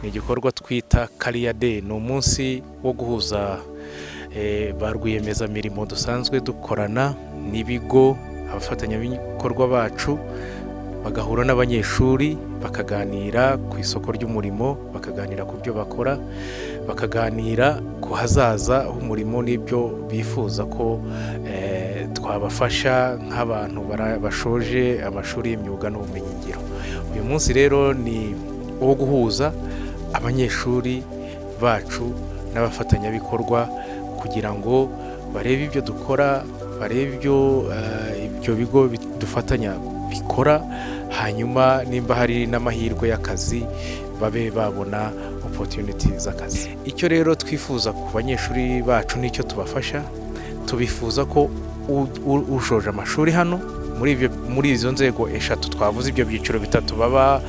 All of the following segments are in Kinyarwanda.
Ni igikorwa twita Career Day. Ni umunsi wo guhuza ba rwiyemezamirimo dusanzwe dukorana n'ibigo, abafatanyabikorwa bacu, bagahura n'abanyeshuri, bakaganira ku isoko ry'umurimo, bakaganira ku byo bakora, bakaganira ku hazaza h'umurimo n'ibyo bifuza ko twabafasha nk'abantu bashoje amashuri y'imyuga n'ubumenyingiro. Uyu munsi rero ni uwo guhuza abanyeshuri bacu n'abafatanyabikorwa kugira ngo barebe ibyo dukora, barebe ibyo bigo dufatanya bikora, hanyuma nimba hari n'amahirwe y'akazi babe babona opportunity z'akazi. Icyo rero twifuza ku banyeshuri bacu n'icyo tubafasha, tubifuza ko ushoje amashuri hano muri izo nzego eshatu twavuze, ibyo byiciro bitatu baba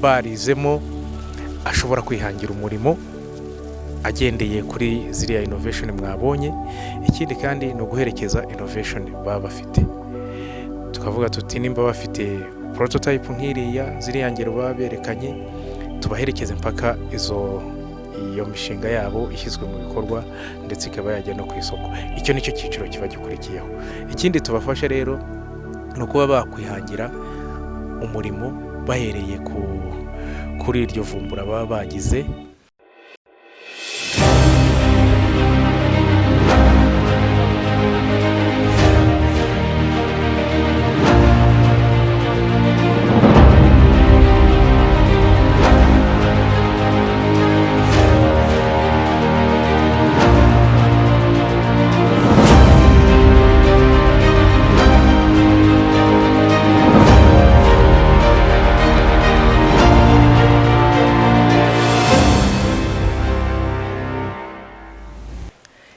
barizemo, ashobora kwihangira umurimo agendeye kuri ziriya innovation mwabonye. Ikindi kandi ni uguherekeza innovation baba bafite, tukavuga tuti nimba bafite prototype nk'iriya, ziriya ngero baba berekanye, tubaherekeze mpaka iyo mishinga yabo ishyizwe mu bikorwa, ndetse ikaba yajya no ku isoko. Icyo nicyo cyiciro kiba gikurikiyeho. Ikindi tubafasha rero ni ukuba bakwihangira umurimo bahereye kuri iryo vumbura baba bagize.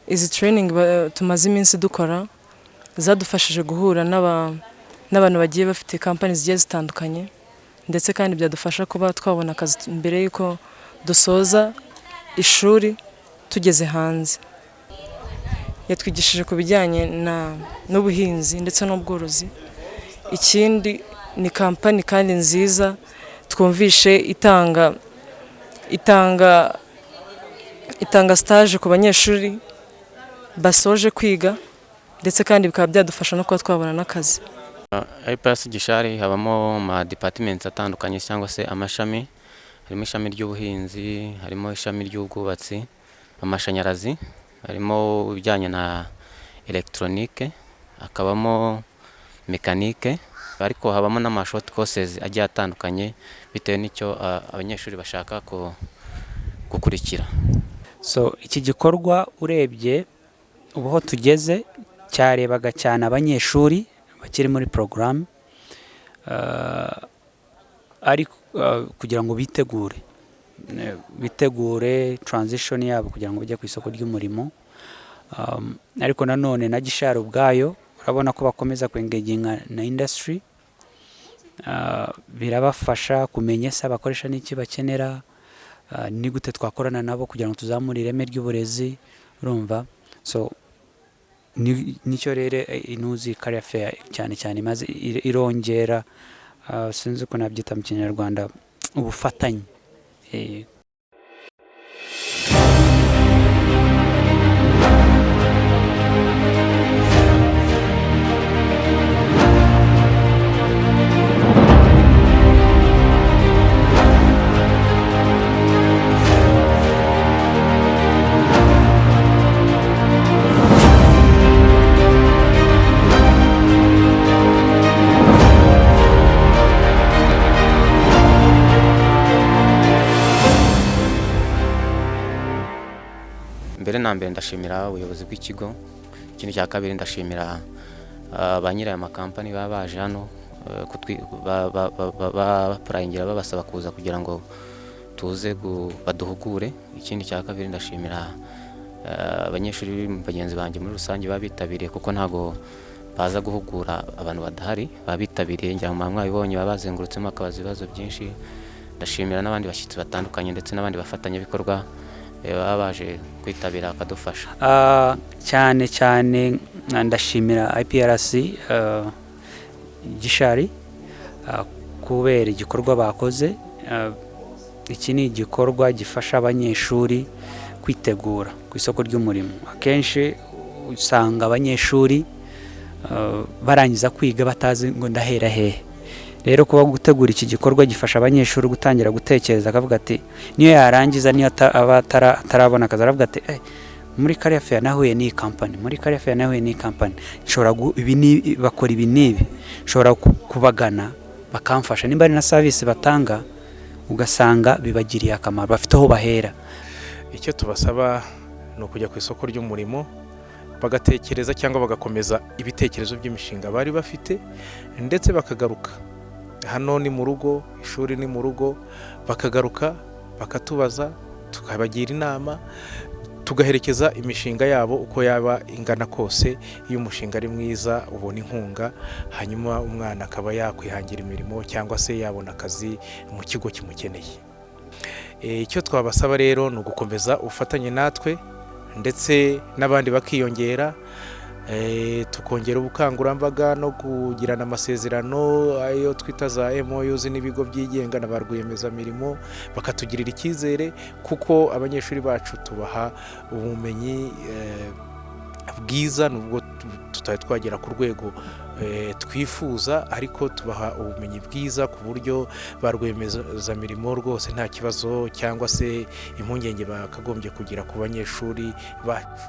Izi training tumaze iminsi dukora zadufashije guhura n'abantu bagiye bafite kampani zigiye zitandukanye, ndetse kandi byadufasha kuba twabona akazi mbere y'uko dusoza ishuri tugeze hanze. Yatwigishije ku bijyanye n'ubuhinzi ndetse n'ubworozi. Ikindi ni kampani kandi nziza twumvishe itanga stage ku banyeshuri basoje kwiga, ndetse kandi bikaba byadufasha no kuba twabona n'akazi. IPRC Gishari habamo ama departments atandukanye cyangwa se amashami. Harimo ishami ry'ubuhinzi, harimo ishami ry'ubwubatsi, amashanyarazi, harimo ibijyanye na elegitoronike, hakabamo mekanike, ariko habamo n'ama short courses agiye atandukanye bitewe n'icyo abanyeshuri bashaka gukurikira. So iki gikorwa, urebye ubu aho tugeze, cyarebaga cyane abanyeshuri bakiri muri porogaramu, ariko kugira ngo bitegure transition yabo kugira ngo bajye ku isoko ry'umurimo. Ariko nanone na Gishari ubwayo urabona ko bakomeza kwengaginga na industry, birabafasha kumenya ese abakoresha n'iki bakenera, ni gute twakorana nabo kugira ngo tuzamure ireme ry'uburezi, urumva. So nicyo rero inuzi career fair cyane cyane imaze irongera, sinzi uko nabyita mu Kinyarwanda, ubufatanye. Mbere na mbere ndashimira ubuyobozi bw'ikigo. Ikindi cya kabiri, ndashimira ba nyiri aya makampani baba baje hano bapurayingira, babasaba kuza kugira ngo tuze baduhugure. Ikindi cya kabiri, ndashimira abanyeshuri bagenzi banjye muri rusange baba bitabiriye, kuko ntabwo baza guhugura abantu badahari. Baba bitabiriye, ngira ngo muba mwabibonye, baba bazengurutsemo bakabaza ibibazo byinshi. Ndashimira n'abandi bashyitsi batandukanye ndetse n'abandi bafatanyabikorwa baba baje kwitabira bakadufasha. Cyane cyane ndashimira IPRC Gishari kubera igikorwa bakoze. Iki ni igikorwa gifasha abanyeshuri kwitegura ku isoko ry'umurimo. Akenshi usanga abanyeshuri barangiza kwiga batazi ngo ndahera hehe. Rero kuba gutegura iki gikorwa gifasha abanyeshuri gutangira gutekereza, akavuga ati niyo yarangiza, niyo aba atarabona akazi, aravuga ati: "Muri career fair nahuye n'iyi company, muri career fair nahuye n'iyi company, nshobora ibi bakora ibi n'ibi, nshobora kubagana bakamfasha." Nimba ari na service batanga, ugasanga bibagiriye akamaro, bafite aho bahera. Icyo tubasaba ni ukujya ku isoko ry'umurimo, bagatekereza cyangwa bagakomeza ibitekerezo by'imishinga bari bafite, ndetse bakagaruka hano. Ni mu rugo, ishuri ni mu rugo. Bakagaruka bakatubaza, tukabagira inama, tugaherekeza imishinga yabo uko yaba ingana kose. Iyo umushinga ari mwiza ubona inkunga, hanyuma umwana akaba yakwihangira imirimo cyangwa se yabona akazi mu kigo kimukeneye. Icyo twabasaba rero ni ugukomeza ubufatanye natwe, ndetse n'abandi bakiyongera, tukongera ubukangurambaga no kugirana amasezerano, ayo twita za MOUs, n'ibigo byigenga na ba rwiyemezamirimo, bakatugirira icyizere, kuko abanyeshuri bacu tubaha ubumenyi bwiza, nubwo tutari twagera ku rwego twifuza, ariko tubaha ubumenyi bwiza ku buryo ba rwiyemezamirimo rwose nta kibazo cyangwa se impungenge bakagombye kugira ku banyeshuri bacu.